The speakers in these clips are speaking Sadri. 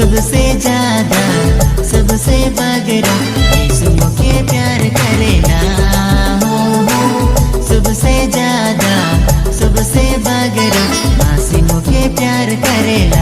सबसे ज्यादा सबसे बगरा यीशु मोके प्यार करेला। हो सबसे ज्यादा सबसे बगरा मासी मोके प्यार करेला।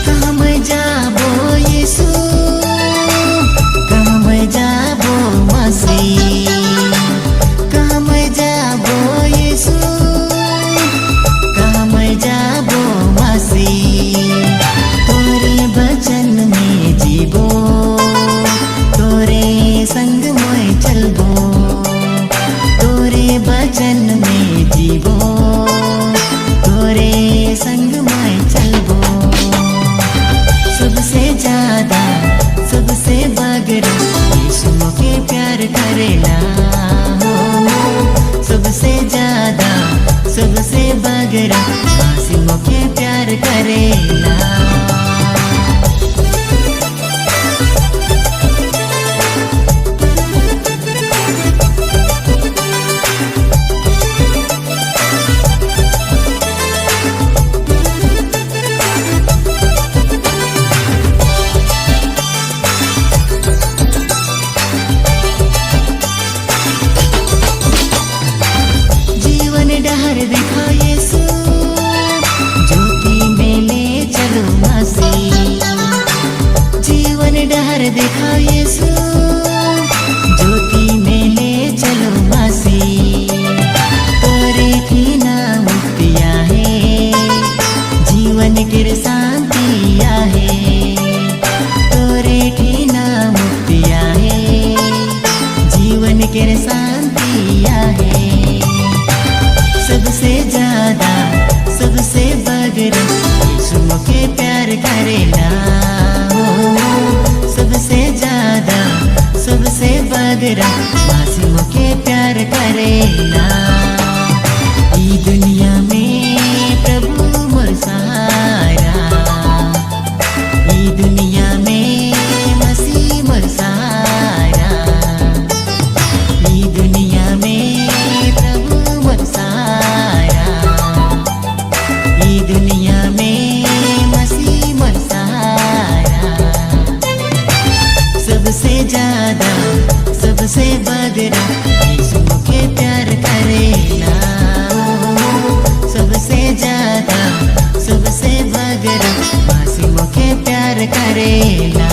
कहाँ मैं जाबो यीशु, कहाँ मैं जाबो मसीह, कहाँ मैं जाबो यीशु, कहाँ मैं जाबो मसीह। तोरे वचन में जीबो, तोरे संग मैं चलबो, तोरे वचन में जीबो, तोरे संग मैं चलबो। सबसे ज्यादा सबसे बगरा यीशु मोके प्यार करेला। हो सबसे ज्यादा सबसे बगरा मासी मोके प्यार करेला। जीवन डहर दिखा यीशु, ज्योति में ले चलो मसीह। जीवन डहर दिखा यीशु, ज्योति में ले चलो मसीह। तोरे ठीना मुक्तिया है, जीवन किर शांतिया है, तोरे ठीना मुक्तिया है, जीवन किर शांतिया है। सबसे ज्यादा सबसे बगरा यीशु मोके प्यार करेला। हो सबसे ज्यादा सबसे बगरा मासी मोके प्यार करेला। ई दुनिया में प्रभु मोर सहारा, ई दुनिया में मसीह मोर सहारा, ई दुनिया में प्रभु मोर सहारा, ई दुनिया में मसीह मोर सहारा। सबसे ज्यादा सबसे बगरा यीशु मोके प्यार करेला। सबसे ज्यादा सबसे बगरा मासी मोके प्यार करेला।